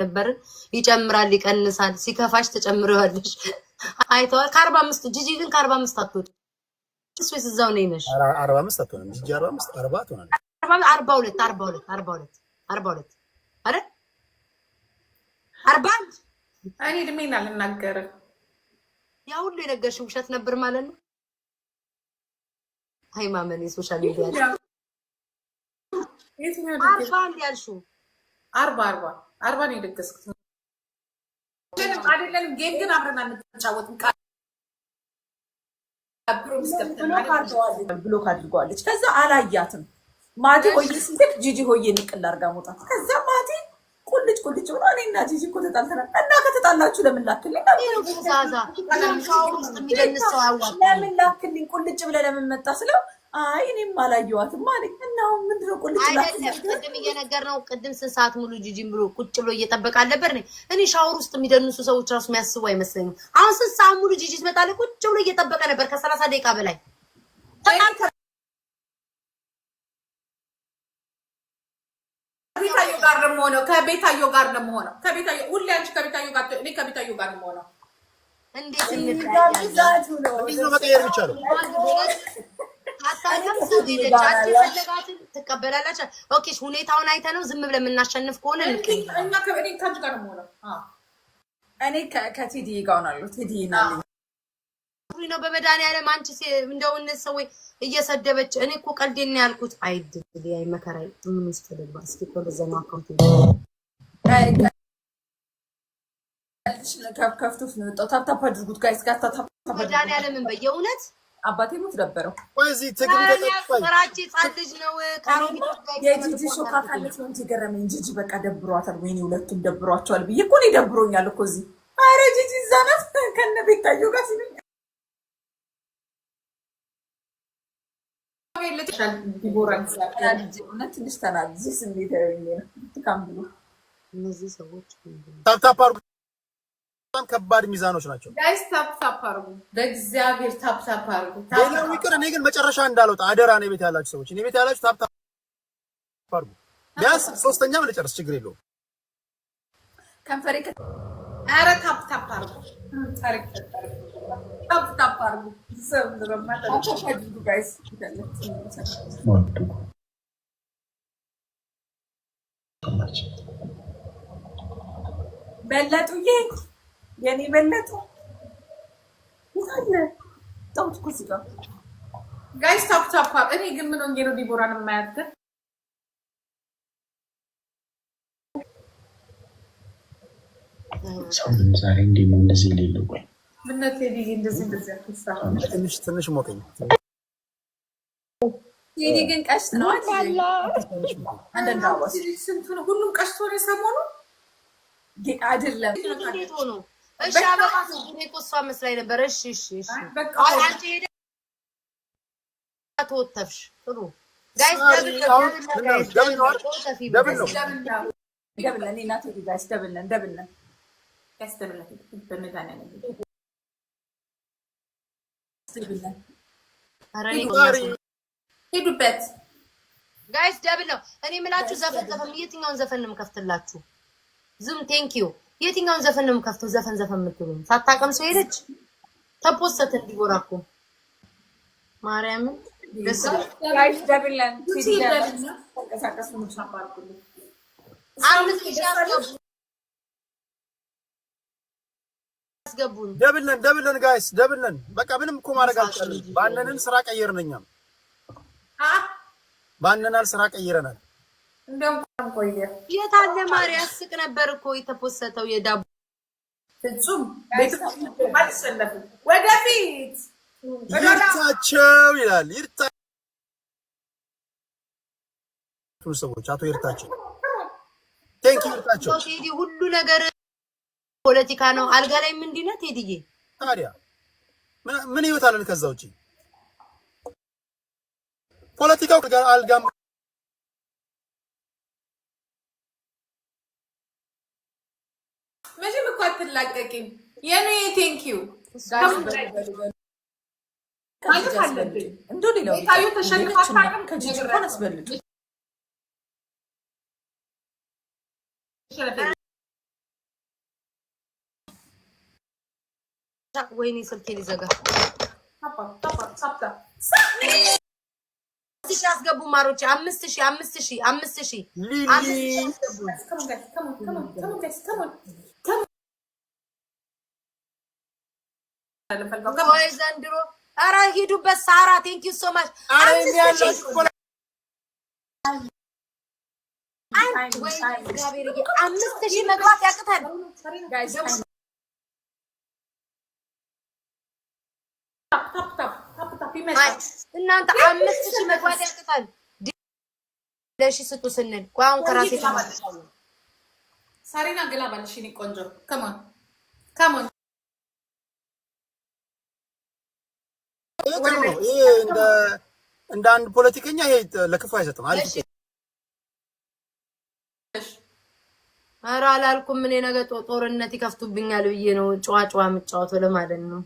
ነበርን። ይጨምራል፣ ይቀንሳል። ሲከፋሽ ተጨምሪዋለሽ። አይተዋል። ከ45 ጂጂ ግን ከ45 አትወጪም ወይስ እዛው ነኝ ነሽ? 45 አትሆንም ጂጂ፣ 45 40 ትሆናለች። 42፣ 42፣ 42፣ 42 አይደል? 41። እኔ እድሜን አልናገርም። ያ ሁሉ የነገርሽው ውሸት ነበር ማለት ነው። አይ ማመን የ social media። 41 ያልሽው። 40፣ 40፣ 40 ነው የደገስኩት። አይደለንም game ግን አብረን አንጫወትም። Block አድርገዋለች። ከዛ አላያትም። ማቲ ሆዬ ስትል ጂጂ ሆዬ ንቅል አድርጋ መውጣት። ከዛ ማቲ ቁልጭ ቁልጭ ብሎ እኔና ጂጂ እኮ ተጣልተናል እና ከተጣላችሁ ለምን ላክልኝ? ለምን ላክልኝ? ቁልጭ ብለህ ለምን መጣ ስለው አይ እኔም አላየኋትም አለኝ። እና አሁን ምንድን ነው ቁልጭ? አይደለም፣ ቅድም እየነገር ነው። ቅድም ስንት ሰዓት ሙሉ ጂጂን ብሎ ቁጭ ብሎ እየጠበቀ አልነበር? እኔ ሻወር ውስጥ የሚደንሱ ሰዎች ራሱ የሚያስቡ አይመስለኝም። አሁን ስንት ሰዓት ሙሉ ጂጂ ትመጣለች፣ ቁጭ ብሎ እየጠበቀ ነበር ከ30 ደቂቃ በላይ። ከቤታዮ ጋር ነው የምሆነው። ከቤታዮ ጋር ነው የምሆነው። ከቤታዮ ሁሌ አንቺ ከቤታዮ ጋር፣ እኔ ከቤታዮ ጋር ነው የምሆነው። እንዴት? እንዴት ነው መቀየር የሚቻለው? አታውቅም። ሰው ሄደች፣ አንቺ የፈለጋትን ትቀበላላችሁ። Okay፣ ሁኔታውን አይተህ ነው ዝም ብለን የምናሸንፍ ከሆነ እኛ እኔ ከአንቺ ጋር ነው የምሆነው። እኔ ከቴዲ ጋር ሆናለሁ። ቴዲ ነው በመድኃኒዓለም አንቺ እንደው እነዚህ ሰዎች እየሰደበች እኔ እኮ ቀልዴን ነው ያልኩት። አይድል አይ መከራይ ምን ውስጥ ልግባ? እስኪ እኮ በዛኛው account ከፍቶት ነው የወጣው። Tap tap አድርጉት guys፣ ጋር tap tap። መድኃኒዓለምን በየእውነት አባቴ ሞት ነበረው። እዚህ ትግል ፍራቼ ህፃን ልጅ ነው። የጂጂ ሾካካነት ነው እንጂ የገረመኝ። ጂጂ በቃ ደብሯታል። ወይኔ ሁለቱም ደብሯቸዋል ብዬ እኮ እኔ ደብሮኛል እኮ እዚህ። ኧረ ጂጂ እዛ ናት ከነ ቤታዮ ጋር ሲሉኝ እውነት ትንሽ ተናድጄ ስሜታዊ ነው። ትካም ብሎ እነዚህ ሰዎች Tap tap አድርጉ። በጣም ከባድ ሚዛኖች ናቸው። Guys፣ tap tap አድርጉ። በእግዚአብሔር tap tap አድርጉ። ሌላው ይቅር፣ እኔ ግን መጨረሻ እንዳልወጣ አደራ። እኔ ቤት ያላችሁ ሰዎች፣ እኔ ቤት ያላችሁ tap tap አድርጉ። ቢያንስ ሶስተኛም ልጨርስ፣ ችግር የለውም። ከንፈሬ ኧረ tap tap አድርጉ። Tap tap አድርጉ። አድርጉ guys። በለጡዬ፣ የኔ በለጡ አለ ጣውት እኮ እዚህ ጋር። Guys፣ tap tap። እኔ ግን ምን ሆኜ ነው ዲቦራን የማያት? ሰው ግን ዛሬ እንዴት ነው እንደዚህ የሌለው? ቆይ ምነው ቴዲ እንደዚህ እንደዚህ አትሳ? ትንሽ ትንሽ ሞቀኝ። ቴዲ ግን ቀሽት ነው። አንዳንድ አዋስ ስንቱ ነው? ሁሉም ቀሽት ሆነ ሰሞኑ። አይደለም። እንዴት ሆኖ? እሺ አበባ፣ እኔ እኮ እሷ መስላኝ ነበር። እሺ እሺ እሺ፣ አንቺ ሄደ ተወተፍሽ። ጥሩ guys፣ Double ነው። Double ነን እኔና ቴዲ guys፣ double ነን፣ double ነን። Guys፣ double ነን በመድኃኒዓለም። Double ነን። ሄዱበት። Guys፣ double ነው። እኔ የምላችሁ ዘፈን ዘፈን የትኛውን ዘፈን ነው የምከፍትላችሁ? ዝም thank you። የትኛውን ዘፈን ነው የምከፍተው? ዘፈን ዘፈን የምትሉኝ ሳታቀም ሰው ሄደች ተፖሰተ እንዲጎራ እኮ ማርያምን ደስ Guys፣ double ነን። ቴዲ ተንቀሳቀሱ። 5,000 አስገቡን። Double ነን፣ double ነን guys፣ double ነን። በቃ ምንም እኮ ማድረግ አልቻልንም። ባነንን ስራ ቀየርን። እኛም ባነናል፣ ስራ ቀይረናል። እንደውም ቆየ። የት አለ ማሪ? ያስቅ ነበር እኮ የተፖሰተው የዳቦ። ፍጹም አልሸነፍም። ወደፊት። ይርታቸው ይላል። ይርታ ሰዎች አቶ ይርታቸው፣ thank you ይርታቸው። ቴዲ ሁሉ ነገር ፖለቲካ ነው። አልጋ ላይ ምንድን ነው ቴዲዬ? ታዲያ ምን ህይወት አለን ከዛ ውጪ? ፖለቲካው ጋር አልጋም መቼም እኮ አትላቀቂም። የኔ thank you። እንደው ሌላው ቤታዮ ተሸንፋ አታውቅም። ከጂጂ እንኳን አስበልጡ። Tap። ወይኔ ስልኬ ሊዘጋ። Tap tap tap tap። 5,000 አስገቡ ማሮቼ። 5,000፣ 5,000፣ 5,000። ሊሊ። 5,000 አስገቡ። Come on guys, come on, come on, come on guys, come on, come on. ወይ ዘንድሮ! ኧረ ሂዱበት። ሳራ፣ thank you so much። አረ 5,000። ያላችሁ እኮ። አንድ ወይ እግዚአብሔር፣ 5,000 መግባት ያቅታል። Guys. Tap tap tap tap tap አይ ይመጣል። እናንተ 5,000 መግባት ያቅታል። ለሺ ስጡ ስንል ቆይ አሁን ከራሴ ተመልሻለሁ። ሳሪና glove አለሽ የኔ ቆንጆ። Come on, come on. ይሄ ጥሩ ነው። ይሄ እንደ አንድ ፖለቲከኛ ይሄ ለክፉ አይሰጥም። አሪፍ። እሺ፣ ኧረ አላልኩም። እኔ ነገ ጦርነት ይከፍቱብኛል ብዬ ነው ጨዋ ጨዋ የምጫወተው ለማለት ነው።